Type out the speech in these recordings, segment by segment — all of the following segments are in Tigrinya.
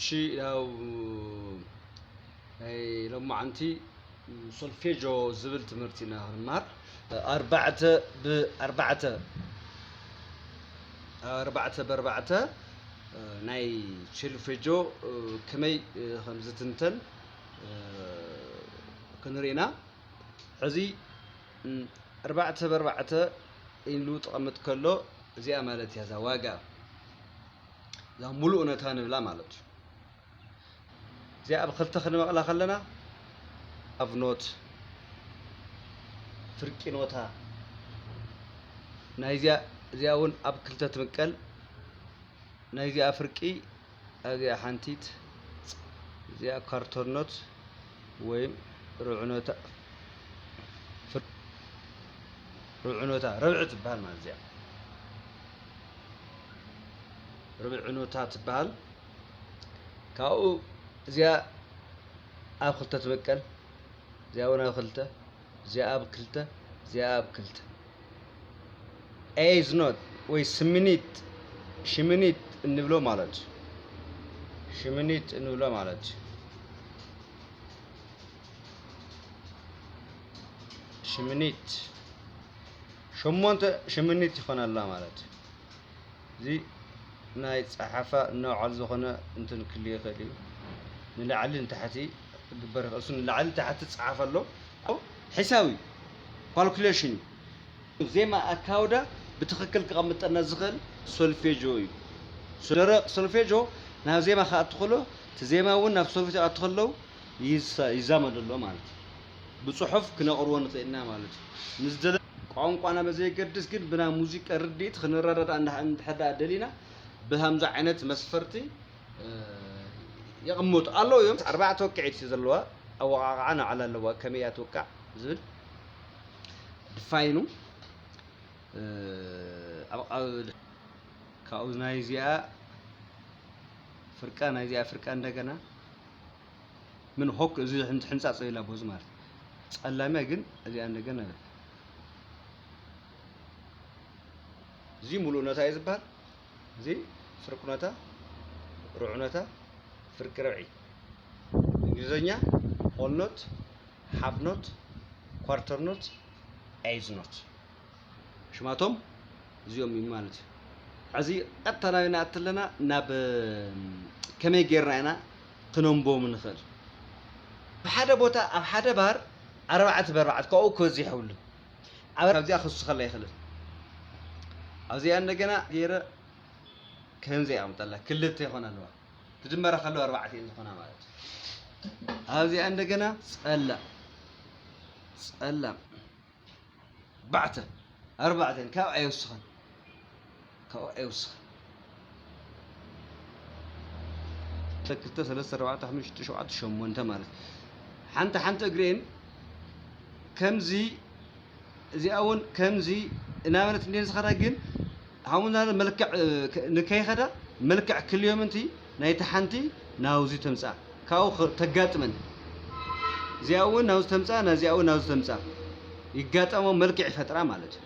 እሺ፣ ያው ናይ ሎማዓንቲ ሶልፌጆ ዝብል ትምህርቲ ኢና ክንመሃር። ኣርባዕተ ብኣርባዕተ፣ ኣርባዕተ ብኣርባዕተ ናይ ሶልፌጆ ከመይ ከም ዝትንተን ክንርኢ ኢና። ሕዚ ኣርባዕተ ብኣርባዕተ ኢሉ ጥቐምጥ ከሎ እዚኣ ማለት እያ እዛ ዋጋ፣ እዛ ሙሉእ ነታ ንብላ ማለት እዩ። እዚኣ ኣብ ክልተ ክንመቕላ ከለና ኣብ ኖት ፍርቂ ኖታ ናይዚኣ፣ እዚኣ እውን ኣብ ክልተ ትምቀል። ናይዚኣ ፍርቂ እዚኣ ሓንቲት፣ እዚኣ ኳርተር ኖት ወይም ርብዒ ኖታ፣ ፍር-፣ ርብዒ ኖታ፣ ርብዒ ትበሃል ማለት እዚኣ ርብዒ ኖታ ትበሃል። ካብኡ እዚኣ ኣብ ክልተ ትምቀል፣ እዚኣ እውን ኣብ ክልተ፣ እዚኣ ኣብ ክልተ፣ እዚኣ ኣብ ክልተ። ኤይዝ ኖት ወይ ስምኒት፣ ሽምኒት እንብሎ ማለት እዩ። ሽምኒት እንብሎ ማለት እዩ። ሽምኒት፣ ሸሞንተ ሽምኒት ይኾና ኣላ ማለት እዩ። እዚ ናይ ጸሓፋ እናውዓል ዝኾነ እንትን ክልእ ይኽእል እዩ። ንላዕሊ ንታሕቲ ክግበር ይኽእል። እሱ ንላዕሊ ንታሕቲ ጸሓፍ ኣሎ። ኣብ ሒሳብ እዩ፣ ካልኩሌሽን እዩ። ዜማ ኣካውዳ ብትኽክል ክቐምጠና ዝኽእል ሶልፌጆ እዩ። ደረቕ ሶልፌጆ ናብ ዜማ ክኣቱ ከሎ፣ እቲ ዜማ እውን ናብ ሶልፌጆ ክኣቱ ከለዉ ይዛ-፣ ይዛመድ ኣሎ ማለት እዩ። ብጽሑፍ ክነቕርቦ ንኽእል ኢና ማለት እዩ። ንዝደለ ቋንቋና በዘየገድስ ግን ብናይ ሙዚቃ ርድኢት ክንረዳዳእ እንዳ-፣ እንድሕር ደኣ ደሊና ብሃምዚ ዓይነት መስፈርቲ፣ እ፣ የቕምጡ ኣለዉ እዮም። ኣርባዕተ ወቅዒት እዩ ዘለዋ። ኣወቓቕዓ ንባዕላ ኣለዋ። ከመይ እያ ትውቃዕ ዝብል ድፋይኑ፣ እ፣ ኣብ፣ ኣብ፣ ካብኡ ናይዚኣ ፍርቃ፣ ናይዚኣ ፍርቃ እንደገና ምን ሆክ እዚ ሕን-፣ ሕንጻጽ ኢላ ቦዝ ማለት ጸላሚያ ግን እዚኣ እንደገና እዚ ሙሉእ ኖታ እዩ ዝበሃል። እዚ ፍርቂ ኖታ፣ ርዑ ኖታ፣ ፍርቂ ርብዒ። እንግሊዝኛ ሆል ኖት፣ ሓፍ ኖት፣ ኳርተር ኖት፣ ኤይዝ ኖት። ሽማቶም እዚኦም እዩ ማለት እዩ። ሕዚ ቀጥታ ናበይ ንኣቲ ኣለና? ናብ ከመይ ጌርና ኢና ክነንብቦም ንኽእል? ኣብ ሓደ ቦታ፣ ኣብ ሓደ ባር ኣርባዕተ ብኣርባዕተ ካብኡ ክበዝሕ የብሉን። ኣብ፣ ኣብዚኣ ክውስኸላ ኣይኽእልን። ኣብዚኣ እንደገና ገይረ ከምዚ የቐምጠላ፣ ክልተ ይኾና ኣለዋ። ክድመራ ከለዋ ኣርባዕተ እየን ዝኾና ማለት እዩ። ኣብዚኣ እንደገና ጸላም፣ ጸላም፣ ኣርባዕተ፣ ኣርባዕተ እየን፣ ካብኣ ኣይውስኸን፣ ካብኣ ኣይውስኸን። ክልተ፣ ሰለስተ፣ ኣርባዕተ፣ ሓሙሽተ፣ ሸውዓተ፣ ሸሞንተ ማለት ሓንቲ ሓንቲ እግሪኤን ከምዚ፣ እዚኣ እውን ከምዚ እናበለት እንዴን ዝኸዳ ግን ሃሙና መልክዕ፣ እ፣ ክ-፣ ንከይኸዳ መልክዕ ክልዮም እንቲ ናይቲ ሓንቲ ናውዚ ተምጻእ ካብኡ ኽ-፣ ተጋጥመን። እዚኣ እውን ናውዚ ተምጻእ፣ ናዚኣ እውን ናውዚ ተምጻእ። ይጋጠሞ መልክዕ ይፈጥራ ማለት እዩ።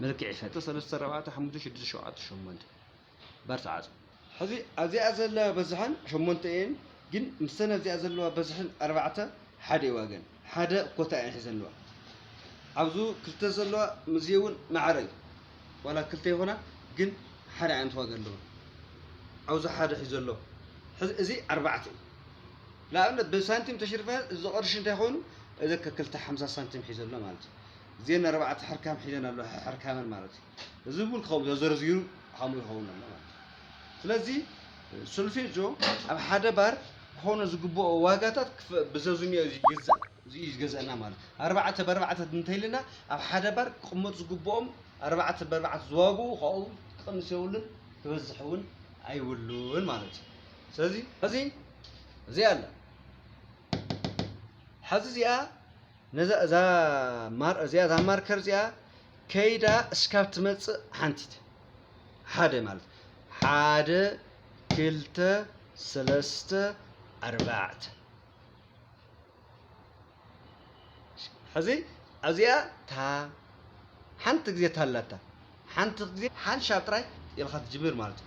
መልክዕ ይፈጥር። ሰለስተ፣ ኣርባዕተ፣ ሓሙሽተ፣ ሽዱሽተ፣ ሸውዓተ፣ ሸሞንተ። ባር ተዓጽ። ሕዚ ኣብዚኣ ዘለዋ በዝሐን ሸሞንተ እየን፣ ግን ምስተን ኣብዚኣ ዘለዋ በዝሐን ኣርባዕተ ሓደ እዩ ዋገን። ሓደ ኮታ እየን ሒዘን ኣለዋ። ኣብዚ ክልተ ዘለዋ ምዚ እውን ማዕረ እዩ። ዋላ ክልተ ይኾና፣ ግን ሓደ ዓይነት ዋጋ ኣለዎ። ኣብዚ ሓደ ሒዙ ኣሎ። ሕዚ እዚ ኣርባዕተ እዩ። ንኣብነት ብሳንቲም ተሽርፈ እዚ ቅርሺ እንታይ ኮይኑ፣ እዚ ከክልተ ሓምሳ ሳንቲም ሒዙ ኣሎ ማለት እዩ። እዚአን ኣርባዕተ ሕርካም ሒዘን ኣሎ፣ ሕርካመን ማለት እዩ። እዚ እውን ከምኡ ተዘርዚሩ ከምኡ ይኸውን ኣሎ ማለት እዩ። ስለዚ ሶልፌጆ ኣብ ሓደ ባር ክኾኖ ዝግብኦ ዋጋታት ክፈ-፣ ብዘዝንዮ እዩ ዝግዛእ፣ እዚ እዩ ዝገዝአና ማለት እዩ። ኣርባዕተ ብኣርባዕተ እንተይልና ኣብ ሓደ ባር ክቕመጡ ዝግብኦም ኣርባዕተ ብኣርባዕተ ዝዋግኡ ካብኡ ክቕንስ የብሉን፣ ክበዝሕ እውን ኣይብሉን ማለት እዩ። ስለዚ እዚ፣ እዚ ኣላ። ሕዚ እዚኣ ነዛ፣ እዛ ማር-፣ እዚኣ፣ እዛ ማርከር እዚኣ ከይዳ እስካብ ትመጽእ ሓንቲት። ሓደ ማለት ሓደ፣ ክልተ፣ ሰለስተ፣ ኣርባዕተ። ሕዚ ኣብዚኣ ታ ሓንቲ ግዜ ታላታ፣ ሓንቲ ግዜ ሓንሻብ ጥራይ ኢልካ ትጅምር ማለት እዩ።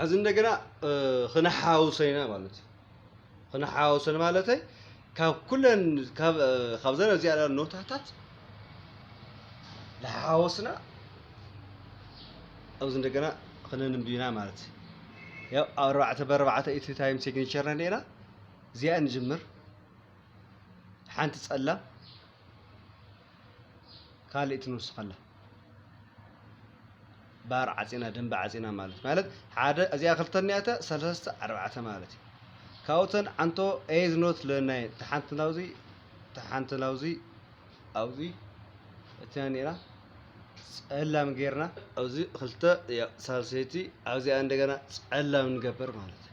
ሕዚ እንደገና ክነሓውሶ ኢና ማለት እዩ። ክነሓውሶን ማለተይ ካብ ኩለን ካብዘን እዚኣ ኖታታት ዝሓወስና ኣብዚ እንደገና ክነንብብ ኢና ማለት እዩ። ያው ኣርባዕተ ብኣርባዕተ እቲ ታይም ሲግኒቸር ኔና እዚኣ ንጅምር። ሓንቲ ጸላም ካልእ ትንውስኸላ ባር ዓጺና ደንበ ዓጺና ማለት ማለት ሓደ እዚኣ ክልተ እኒኣተ ሰለስተ ኣርባዕተ ማለት እዩ። ካብኡተን ዓንቶ ኤዝ ኖት ለናይ ተሓንቲ ናውዚ ተሓንቲ ናውዚ ኣብዚ እትና ኔና ጸላም ጌርና ኣብዚ ክልተ ሳልሰይቲ ኣብዚኣ እንደገና ጸላም ንገብር ማለት እዩ።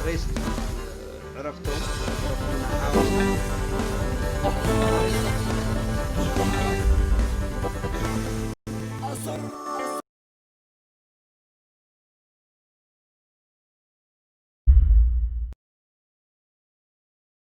ሬስት፣ ዕረፍቶም፣ ዕረፍቶም ንዓወት።